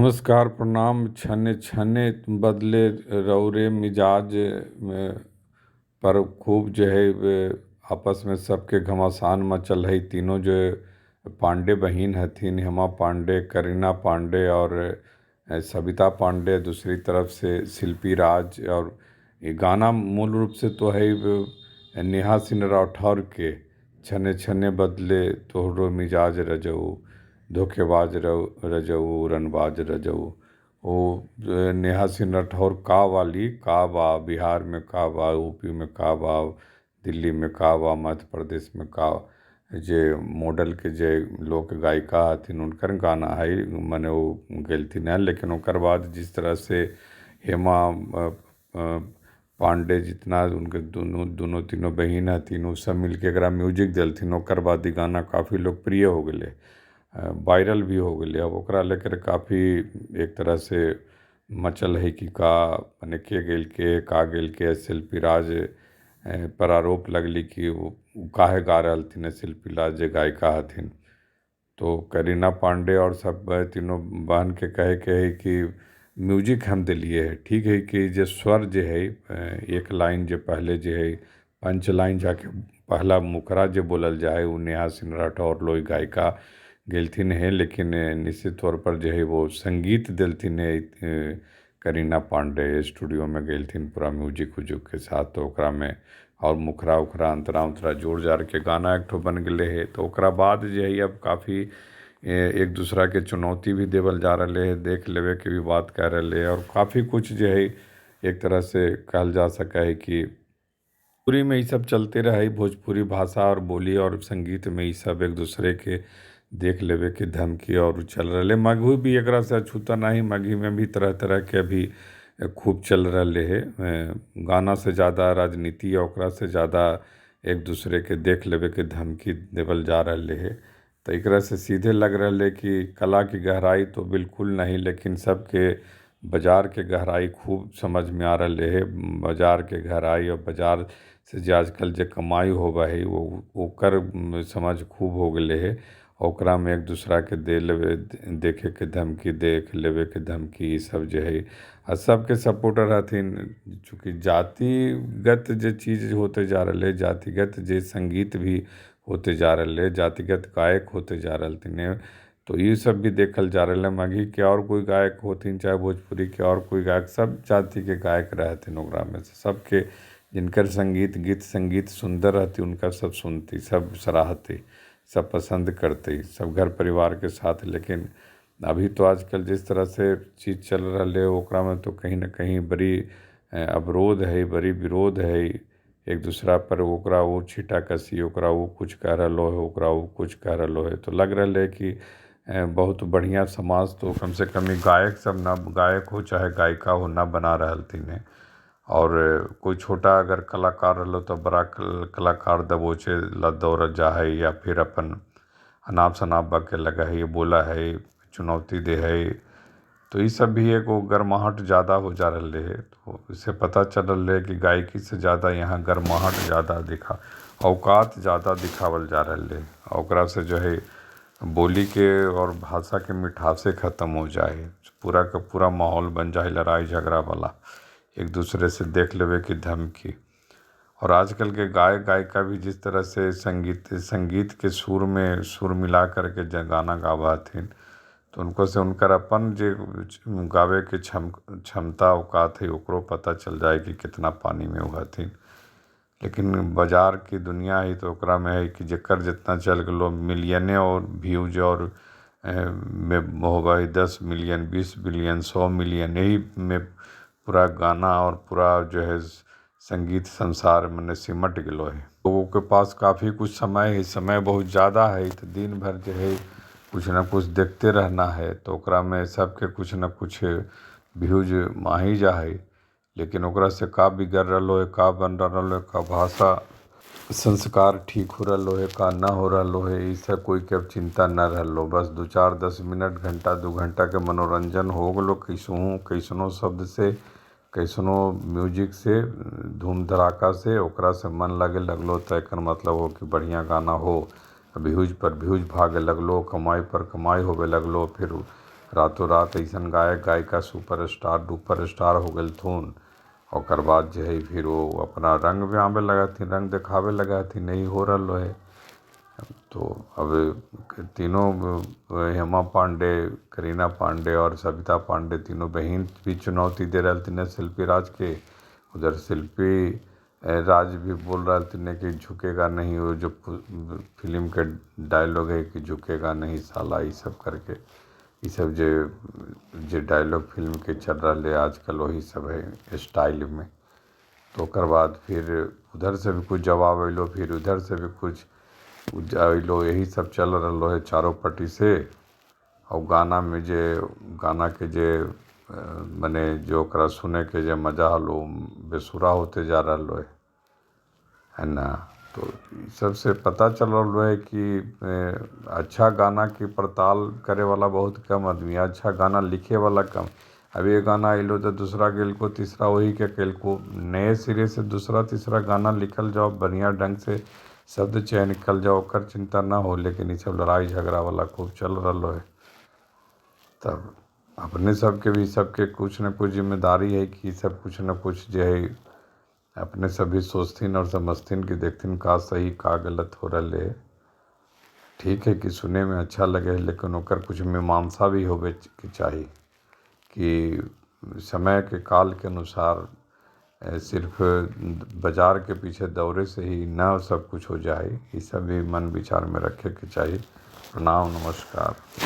नमस्कार, प्रणाम। छने छने बदले रौरे मिजाज में पर खूब जे है आपस में सबके घमासान मचल है। तीनों जो पांडे बहिन हथिन, हेमा पांडे, करीना पांडे और सविता पांडे, दूसरी तरफ से शिल्पी राज। और ये गाना मूल रूप से तो है नेहा सिंह राठौर के, छने छने बदले तोहरो मिजाज रजऊ, धोखेबाज रजऊ, रनबाज रजऊ। ओ नेहा सिंह राठौर का वाली का बा, बिहार में का बा, यूपी में का बा, दिल्ली में का बा, मध्य प्रदेश में का, जे मॉडल के जे लोक गायिका हथिन उनकर गाना है, मने वो गेलथिन हँ। लेकिन ओकर बाद जिस तरह से हेमा पांडे जितना उनके दोनों दोनों तीनों बहिन हथिन, उ सब मिलके एकरा म्यूजिक देलथिन, ओकर बाद ई गाना काफी लोकप्रिय हो गेलै, वायरल भी हो गेलै। अब ओकरा लेकर काफी एक तरह से मचल है कि का मने के गेलकै, का गेलकै। शिल्पी राज पर आरोप लगलै कि ओ काहे गा रहलथिन हँ, शिल्पी राज जे गायिका हथिन। तो करीना पांडे और सब तीनों बहन के कहैके है कि म्यूजिक हम देलियै है, ठीक है कि जे स्वर जे है एक लाइन जे पहले जे है पंच लाइन जाके पहला मुखड़ा जे बोलल जा है, ओ नेहा सिंह राठौर लोक गायिका गेलथिन हेँ। लेकिन निश्चित तौर पर जे है वो संगीत देलथिन हेँ करीना पांडे, स्टूडियो में गेलथिन पूरा म्यूजिक उजिक के साथ, तो ओकरा में और मुखड़ा उखड़ा अंतरा उन्तरा जोड़ जाड़ के गाना एक ठो बन गेलै हे। तो ओकरा बाद जे है अब काफी एक दूसरा के चुनौती भी देवल जा रहलै है, देख लेवे के भी बात कह रहलै है, और काफी कुछ जे है एक तरह से कहल जा सकै है कि भोजपुरी में ई सब चलते रहै। भोजपुरी भाषा और बोली और संगीत में ई सब एक दूसरे के देख लेवे के धमकी और चल रहलै। मगही भी एकरा से अछूता नहीं, मगही में भी तरह तरह के अभी खूब चल रहलै हे। गाना से ज़्यादा राजनीति आ ओकरा से ज़्यादा एक दूसरे के देख लेवे के धमकी देवल जा रहलै हे। तऽ एकरा से सीधे लग रहलै कि कला की गहराई तो बिल्कुल नहीं, लेकिन सबके बाजार के गहराई खूब समझ में आ रहलै हे। बाजार के गहराई और बाजार से जे आजकल जे कमाइ होबै है, वो ओकर समझ खूब हो गेलै हे। ओकरा में एक दूसरा के दे लेवे देखे के धमकी, देख लेवे के धमकी, ई सब जे है आ सबके सपोर्टर हथिन। चूँकि जातिगत जे चीज होते जा रहलै, जातिगत जे संगीत भी होते जा रहलै, जातिगत गायक होते जा रहलथिन हेँ, तो ई सब भी देखल जा रहलै। मगही के और कोइ गायक होथिन, चाहे भोजपुरी के और कोइ गायक, सब जातिके गायक रहथिन ओकरामे से सबके जिनकर संगीत गीत संगीत सुन्दर रहतै उनका सब सुनती, सब सराहती, सब पसंद करतै, सब घर परिवार के साथ। लेकिन अभी तो आजकल जिस तरह से चीज चल रहलै ओकरा में तो कहीं न कहीं बड़ी अवरोध है, बड़ी विरोध है एक दूसरा पर। ओकरा ओ छींटा कसी, ओकरा ओ कुछ कह रहलो है, ओकरा ओ कुछ कह रहलो है, तो लग रहलै कि बहुत बढ़िया समाज तो कम से कम ई गायक सब ना, गायक हो चाहे गायिका हो, ना बना रहलथिन हेँ। और कोइ छोटा अगर कलाकार रहलो तऽ बड़ा कलाकार दबोचे ला दौड़ल जा है, या फिर अपन अनाप शनाप बके लगै है, बोलै है, चुनौती दे है। तो ई सब भी एगो गर्माहट ज़्यादा हो जा रहलै है। तो इससे पता चल रहलै कि गायकी से ज़्यादा यहाँ गर्माहट ज़्यादा दिखा, औकात ज़्यादा दिखावल जा रहलै है। ओकरा से जो है बोली के और भाषा के मिठासे खत्म हो जाइ है, पूरा का पूरा माहौल बन जाइ लड़ाई झगड़ा वाला, एक दूसरे से देख लेवे के धमकी। और आजकल के गायक गायिका भी जिस तरह से संगीत संगीत के सुर में सुर मिला करके जे गाना गाबऽ हथिन, तऽ उनको से हुनकर अपन जे गाबैके क्षमता औकात है ओकरो पता चल जाइ कि कितना पानी में ओ हथिन। लेकिन बाजार के दुनिया है तऽ ओकरा में है कि जकर जितना चल गेलो मिलियने और व्यूज और में होबै है, 10 मिलियन, 20 मिलियन, 100 मिलियन, यही में पूरा गाना और पूरा जो है संगीत संसार मने सिमट गेलो है। लोगों के पास काफी कुछ समय है, समय बहुत ज़्यादा है, तऽ दिन भर जे है कुछ न कुछ देखते रहना है, तऽ ओकरा में सबके कुछ न कुछ व्यूज आ ही जा है। लेकिन ओकरा से का बिगड़ रहलो है, का बन रहलो है, का भाषा संस्कार ठीक हो रहलो है, का न हो रहलो है, ई सब कोई के अब चिंता न रहलो। बस दू चार 10 मिनट, घंटा 2 घंटा के मनोरंजन हो गेलो कैसहु कैसनो शब्द से, कैसनो म्यूजिक से, धूम धड़ाका से, ओकरा से मन लगे लगलो, तऽ एकर मतलब हो कि बढ़िया गाना हो। व्यूज पर व्यूज भागे लगलो, कमाइ पर कमाइ होबे लगलो, फिर रातों रात अइसन गायक गायिका सुपर स्टार डुपर स्टार हो गेलथुन। ओकर बाद जे हइ फिर ओ अपना रङ्गमे आबे लगऽ हथिन, रङ्ग देखाबे लगऽ हथिन। यही हो रहलो हइ। तो अब तीनों हेमा पांडे, करीना पांडे और सविता पांडे तीनों बहिन भी चुनौती दे रहलथिन हँ शिल्पी राज के। उधर शिल्पी राज भी बोल रहलथिन हँ कि झुकेगा नहीं, वो जो फिल्मके डायलॉग हइ कि झुकेगा नहीं साला, ईसब करके ईसब जे जे डायलॉग फिल्मके चल रहलै आजकल वही सब हइ स्टाइलमे। तऽ ओकर बाद फिर उधर से भी किछु जवाब अयलौ, फिर उधर से भी किछु अयलौ, यही सब चल रहलो हइ चारो पट्टी से। आ गानामे जे गानाके जे मने जे ओकरा सुनैके जे मजा हलो बेसुरा होते जा रहलो हइ, है ना। तो ई सबसे पता चल रहलो हइ कि अच्छा गानाके पड़ताल करै बला बहुत कम आदमी, अच्छा गाना लिखै बला कम। अब एक गाना अयलौ तऽ दूसरा गेलको, तीसरा वहीके केलको। नए सिरे से दूसरा तीसरा गाना लिखल जाउ बढ़िआँ ढङ्ग से, शब्द चयन कयल जाउ, ओकर चिन्ता न हो, लेकिन ईसब लड़ाइ झगड़ा बला खूब चल रहलो हइ। तब अपने सबके भी सबके किछु ने किछु जिम्मेदारी हइ कि सब किछु ने किछु जे हइ अपने सब भी सोचथिन आओर समझथिन कि देखथिन का सही का गलत हो रहलै हइ। ठीक हइ कि सुनैमे अच्छा लगै हइ, लेकिन ओकर किछु मीमांसा भी होबेके चाही कि समयके कालके अनुसार सिर्फ बाजारके पीछे दौड़े से ही न सब किछु हो जाइ हइ। ईसब भी मन विचारमे रखैके चाही। प्रणाम, नमस्कार।